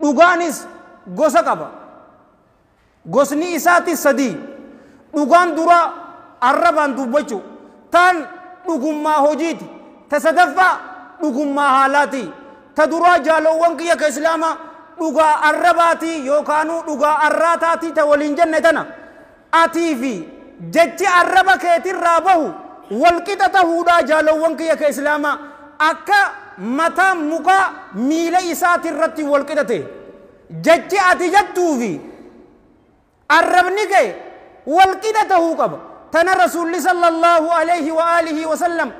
Dhugaanis gosa qaba. Gosni isaatis sadii. Dhugaan dura arrabaan dubbachuu, taan dhugummaa hojiiti, ta sadaffaa dhugummaa haalaati. Ta duraa, jaalowwan kiyya ka islaamaa, dhugaa arrabaatii yookaanuu dhugaa arraataatii ta waliin jenne tana, atii fi jechi arraba keetirraa bahu walqixa tahuudhaa. Jaalowwan kiyya ka islaamaa, akka mataan mukaa miila isaatirratti walqixa ta'e, jechi ati jettuu fi arrabni kee walqixa tahuu qaba. Tana Rasuulli sallallahu alayhi wa alihi wa sallam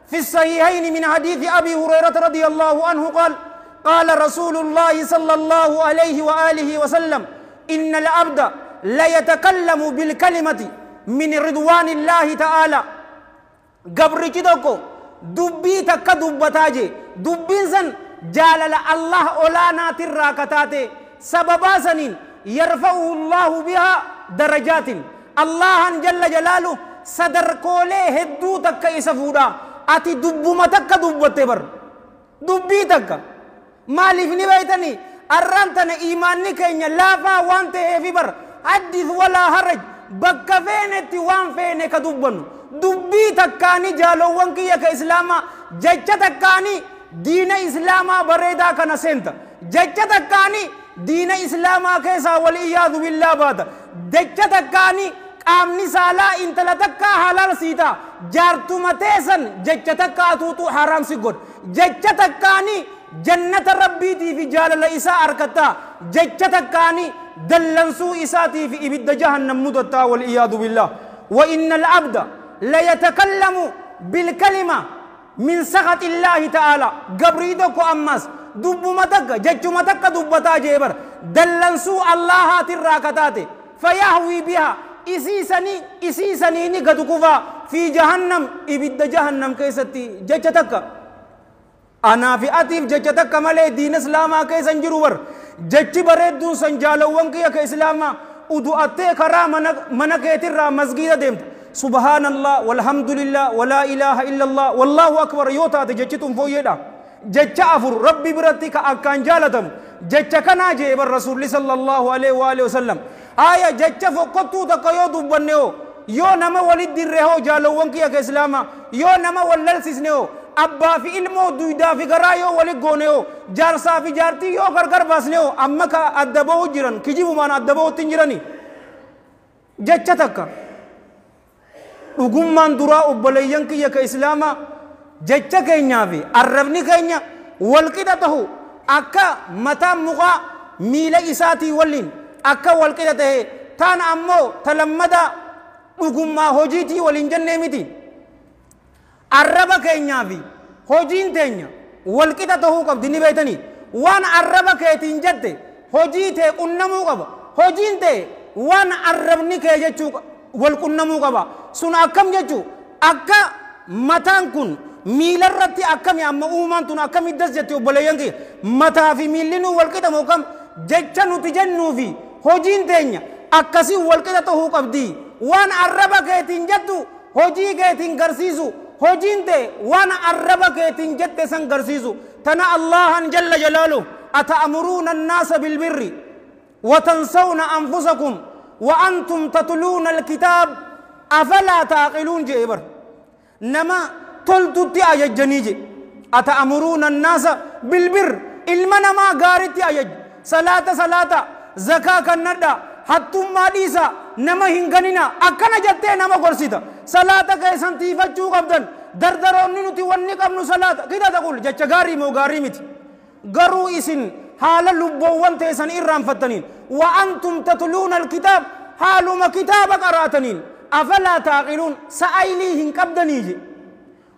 في الصحيحين من حديث أبي هريرة رضي الله عنه قال: قال رسول الله صلى الله عليه وآله وسلم: إن العبد ليتكلم بالكلمة من رضوان الله تعالى. Gabrichi tokko dubbii takka dubbataa jee, dubbiin san jaalala Allah olaanaatirraa kataate, sababaa saniin يرفعه الله بها درجات, Allahan jalla jalaalu sadarkoolee hedduu takka isa fuudha. Ati dubbuma takka dubbatte bar, dubbii takka. Maaliif ni beeytanii? Arraan tana iimaanni keenya laafaa waan ta'eefi bar, حدث ولا حرج, bakka feenetti waan feene ka dubbannu. Dubbii takkaani, jaalowwan kiyya ka islaamaa, jecha takkaani diina islaamaa bareedaa kana seenta, jecha takkaani diina islaamaa keessaa والعياذ بالله baata, jecha takkaani qaamni saalaa intala takkaa halaal siita, jaartuma teessan jecha takkaa tuutu haraam si godha, jecha takkaani jannata Rabbiitii fi jaalala isaa argattaa, jecha takkaani dallansuu isaatii fi ibidda jahannam mudattaa, والعياذ بالله. وإن العبد ليتكلم بالكلمة من سخط الله تعالى. Gabrii tokko ammas dubbuma takka, jechuma takka dubbataa jee bar, dallansuu Allahaatirraa kataate, فيهوي بها, isiisanii ni gadu kufaa, في جهنم, ibidda jahannam keessatti. Jecha takka. Anaa fi atiif jecha takka malee diina islaamaa keessa hin jiru bar. Jechi bareedduun san, jaalawwan kiyya ka islaamaa, udu'attee karaa mana keetirraa masgiida deemta, سبحان الله والحمد لله ولا إله إلا الله والله أكبر yoo taate, jechi tun fooyyeedha. Jecha afur Rabbi biratti ka akkaan jaalatamu jecha kanaa jee bar Rasuulli صلى الله عليه وآله وسلم. Haya, jecha fokkottuu takka yoo dubbanne hoo? Yoo nama walit dirre hoo? Jaalawwan kiyya ka islaamaa, yoo nama wal lalsisne hoo? Abbaa fi ilmoo, duydaa fi garaa yoo walit goone hoo? Jaarsaa fi jaartii yoo gargar baasne hoo? Amma ka adda bahu jiran kijibumaan adda bahutti hin jirani. Jecha takka. Dhugummaan duraa, obboleeyyan kiyya ka islaamaa, jecha keenyaa fi arrabni keenya walqixa tahu, akka mataan mukaa miila isaatii waliin akka walqixa tahe. Taan ammoo talammada dhugummaa hojiitii waliin jennee miti? Arraba keenyaa fi hojiin teenya walqixa tahuu qabdi. Ni beeytanii, waan arraba keetiin jette hojii tee qunnamuu qaba, hojiin tee waan arrabni kee jechuu wal qunnamuu qaba. Sun akkam jechuu? Akka mataan kun miilarratti akkami, amma uumaan tun akkami das jette, obboleeyyan kiyya? Mataa fi miilli nuu walqixa moo kam? Jecha nuti jennuu fi hojiin teenya akkasii walqixa tahuu qabdi. Waan arraba keetiin jettu hojii keetiin garsiisu, hojiin tee waan arraba keetiin jette san garsiisu. Tana Allahan jalla jalaalu: أتأمرون الناس بالبر وتنسون أنفسكم وأنتم تتلون الكتاب أفلا تعقلون jee bar. Nama toltutti ajajjanii je. أتأمرون الناس بالبر, ilma namaa gaaritti ajaj, salaata salaata, zakaa kannadha, hattummaa dhiisa, nama hin ganina, akkana jettee nama gorsita. Salaata keessan tiifachuu qabdan, dardaroonni nuti wanni qabnu salaata kita taqul. Jecha gaarii moo gaarii miti? Garuu isin haala lubboowwan teessan irraanfattaniin, وأنتم تتلون الكتاب, haaluma kitaaba qaraataniin, أفلا تعقلون, sa'aylii hin qabdanii je.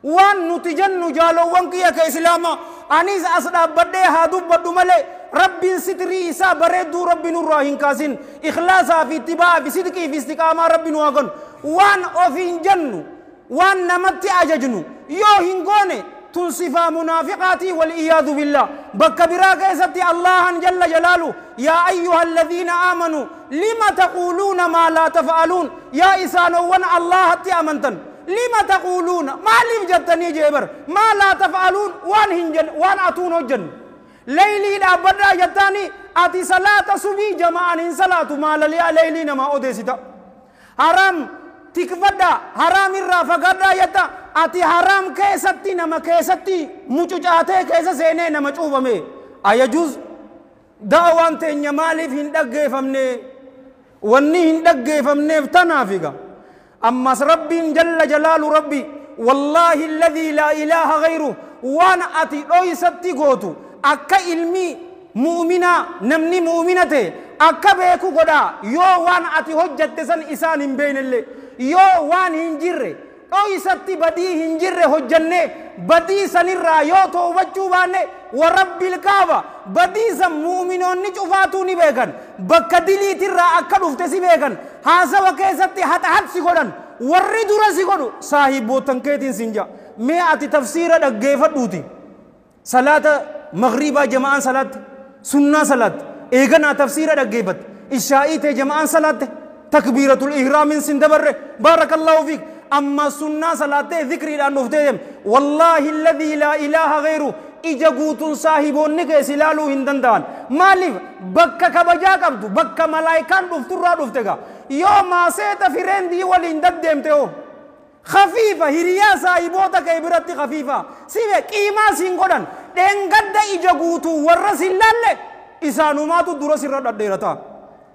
Waan nuti jennu, jaalowwan kiyya ka islaamaa, anis as dhaabbadhee haa dubbadhu malee, Rabbiin sitrii isaa bareedduu Rabbi nurraa hin kaasin, ikhlaasaa fi ittibaa fi sidqii fi istiqaamaa Rabbi nu haa kennu. Waan ofiin jennu, waan namatti ajajnu yoo hin goone, tun sifaa munaafiqaatii, والعياذ بالله. Bakka biraa keessatti Allahan jalla jalaalu: يا أيها الذين آمنوا لم تقولون ما لا تفعلون. Yaa isaanowwan Allahatti amantan, لم تقولون, maaliif jettanii jee bar, ما لا تفعلون, waan hin jen, waan atuun hojjennu. Leylii dhaabbadhaa jettaanii Ati salaata subii jama'aan hin salaatu maalaliyaa leeylii namaa odeessita. Haraam tikfadhaa, haraam irraa fagaadhaa jetta. Ati haraam keessatti nama keessatti mucucaatee keessa seenee nama cuubame. Ayajuuz da'awaan teenya maaliif hin dhaggeeffamne? Wanni hin dhaggeeffamneef tanaaf egaa. Ammas Rabbiin jalla jalaalu Rabbi wallaahi alladhii laa ilaaha ghayru waan ati dhoysatti gootu akka ilmi mu'minaa namni mu'mina ta'e akka beeku godhaa. Yoo waan ati hojjatte san isaan hin beeknellee, yoo waan hin jirre dhoysatti badii hin jirre hojjannee badii sanirraa yoo toobachuu baanne, wa rabbil kaaba badii san mu'minoonni cufaatuu ni beekan. Bakka diliitirraa akka dhufte si beekan. Haasawa keessatti haxa hat si godhan. Warri dura si godhu saahibbootan keetiin sin ja'a. Mee ati tafsiira dhaggeeffadhuuti. Salaata magriibaa jama'aan salaatte, sunnaa salaatte, eeganaa tafsiira dhaggeeffatte, ishaa'ii ta'e jama'aan salaatte, takbiiratul ihraamin sin dabarre, baarakallaahu fiik. Amma sunnaa salaattee zikriidhaan dhuftee deemte. Wallaahi alladhii laa ilaaha ghayru ija guutuun saahiboonni kee si ilaaluu hin danda'an. Maaliif? Bakka kabajaa qabdu, bakka malaayikaan dhufturraa dhufte gaa. Yoo maaseeta fireendii waliin daddeemte hoo? Khafiifa hiriyaa saahiboota kee biratti khafiifa. Sibe qiimaa siin godhan. Dheengadda ija guutuu warra sin laalle isaanumaatu dura sirra dhadheerata.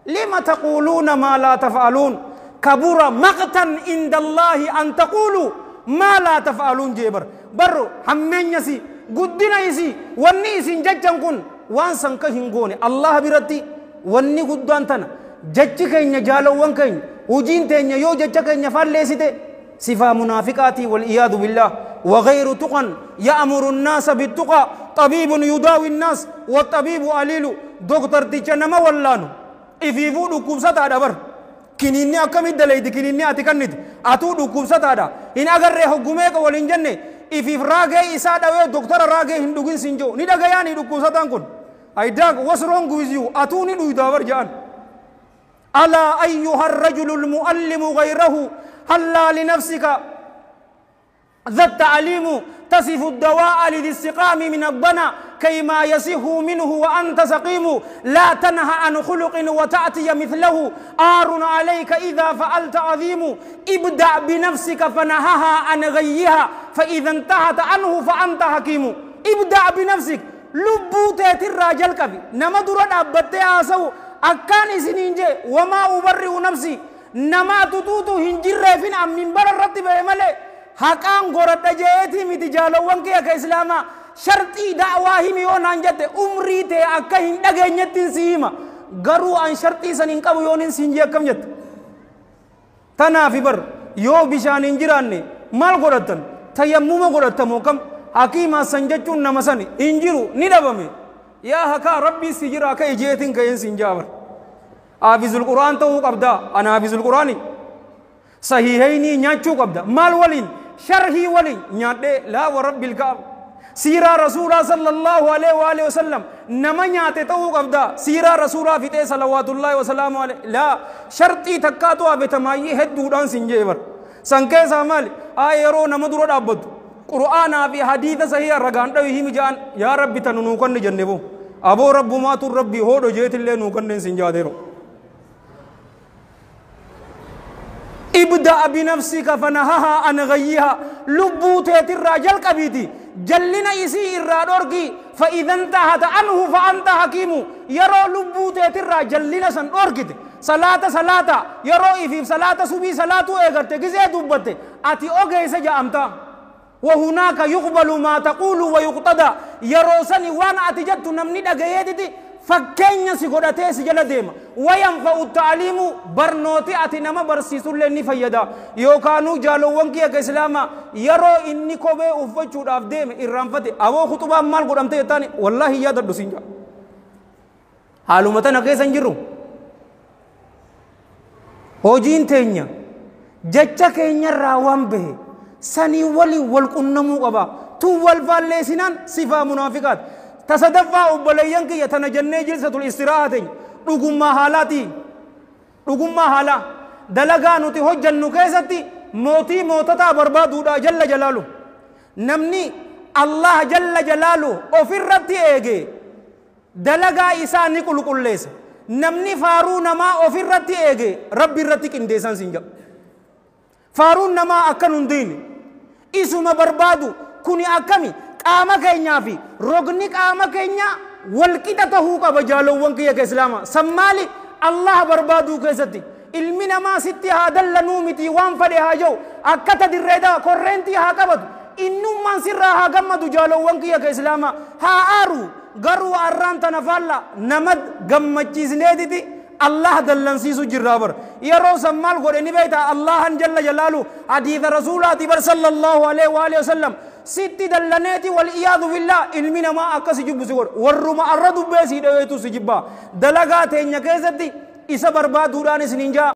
Lima taquuluuna maa laa taf'aluun? Kabura maqtan inda Allaahi an taquuluu maa laa taf'aluun jee bar. Barro hammeenya si guddina isii wanni isin jechan kun waan san ka hin goone Allah biratti wanni guddaan tana. Jechi keenya jaalawwan keenya hojiin teenya yoo jecha keenya faalleessite sifaa munaafiqaatii wal iyaadu billaah. وغير تقى يأمر الناس بالتقى طبيب يداوي الناس والطبيب أليل. دكتور تيجا ولانو إفيفو dhukkubsataadha bar. Kiniinni akkamitti dalaydi? Kiniinni ati kanniti atuu dhukkubsataadha. Hin agarree hoggumeeqa waliin jenne ifiif raagee isaa dhawee doktora raagee hin dhugin sin jiru ni dhagayaani dhukkubsataan kun. Aydaaq, what's wrong with you? Atuu ni dhuydaa bar ja'an. ألا أيها الرجل المؤلم غيره هلا لنفسك ذا التعليم تصف الدواء لذي السقام من الضنا كيما يصح منه وأنت سقيم. لا تنهى عن خلق وتأتي مثله آر عليك إذا فعلت عظيم. ابدأ بنفسك فنهاها عن غيها فإذا انتهت عنه فأنت حكيم. ابدأ بنفسك lubbuu teetirraa jalqabi. Nama dura dhaabbattee haasa'u akkaan isiniin jee wamaa ubarri'u nafsi namaa tutuutu hin jirreefin an minbara irratti ba'e malee haqaan goradha jeetii miti. Jaalawwan kee akka islaamaa sharxii da'waa himi yoo naan jette umrii tee akka hin dhageenyettiin si hima. Garuu an sharxii san hin qabu yoon siin jee akkam jette? Tanaafi bar yoo bishaan hin jiraanne maal godhattan? Tayammuma godhattamoo kam? Hakiimaa san jechuun nama sani hin jiru ni dhabame. Yaa hakaa rabbii si jira akka ijeetiin ka'een siin jaabar. Haafizul Qur'aan ta'uu qabda. Ana haafizul Qur'aani. Sahihaynii nyaachuu qabda. Maal waliin? Sharhii waliin nyaadhee laa wa rabbil kaaba. Siiraa rasuulaa sallallahu alaihi wa alihi wasallam nama nyaate ta'uu qabda. Siiraa rasuulaa fixee salawaatullaahi wasalaamu alaihi. Laa sharxii takkaatu hafetamaayyee hedduudhaan siin jee bar. San keessaa maali? Haa yeroo nama dura dhaabbattu. Qur'aanaa fi hadiisa sahiha ragaan dhawi himi ja'an yaa rabbi tanu nuu kanni jenne boo. Aboo rabbumaatu rabbi hoodho jeetillee nuu kanneen siin jaateero. ابدأ بنفسك فنهاها عن غيها lubbuu teetirraa jalqabiiti jallina isii irraa dhorki. فإذا انتهت عنه فأنت حكيم. Yeroo lubbuu teetirraa jallina san dhorkite, salaata salaata yeroo ifiif salaata subii salaatuu eegalte gizee dubbatte ati ogeessa ja'amta. وهناك يقبل ما تقول ويقتدى. Yeroo sani waan ati jettu namni dhagayeetiti fakkeenya si godhatee si jala deema. وينفع التعليم barnooti ati nama barsiisullee ni fayyada. Yookaanuu jaalowwan kiyya ka islaamaa yeroo inni kophee uffachuudhaaf deeme irraanfate aboo kutubaan maal godhamte jettaani wallaahi yaadadhu siin jaa. Haaluma tana keessa hin jirru. Hojiin teenya jecha keenyarraa waan bahe sanii waliin wal qunnamuu qaba. Tun wal faalleessinaan sifaa munaafiqaati. Tasadaffaa obboleeyyan kiyya tana jennee jilsatul istiraaha teenya dhugummaa haalaati. Dhugummaa haalaa dalagaa nuti hojjannu keessatti mootii moototaa barbaaduudha jalla jalaalu. Namni Allah jalla jalaalu ofirratti eege. Dalagaa isaa ni qulqulleessa. Namni faaruu namaa ofirratti eege Rabbi irratti qindeessan siin jedha. Faaruun namaa akkan hin diine isuma barbaadu. Kuni akkami qaama keenyaa fi rogni qaama keenyaa walqixa tahuu qaba. Jaalowwan kiyya ka islaama, san maali? Allah barbaaduu keessatti ilmi namaa sitti haa dallanuu miti, waan fedhe haa jiru, akka ta dirreeda korreentii haa qabatu, innummaan sirraa haa gammadu. Jaalowwan kiyya ka islaama, haa aaru. Garuu arraan tana faalla nama gammachiisneetiti Allah dallansiisu jirraa bar. Yeroo san maal godhe ni beekta? Allahan jalla jalaalu hadiisa rasuulaati bar, sallallahu alaihi wa alihi wasallam. Sitti dallaneeti, wal iyaadu billah, ilmi namaa akkasi jibbu si godhe. Warruma arra dubbee sii dhaweetu si jibbaa. Dalagaa teenya keessatti isa barbaaduudhaan isiniin jaa.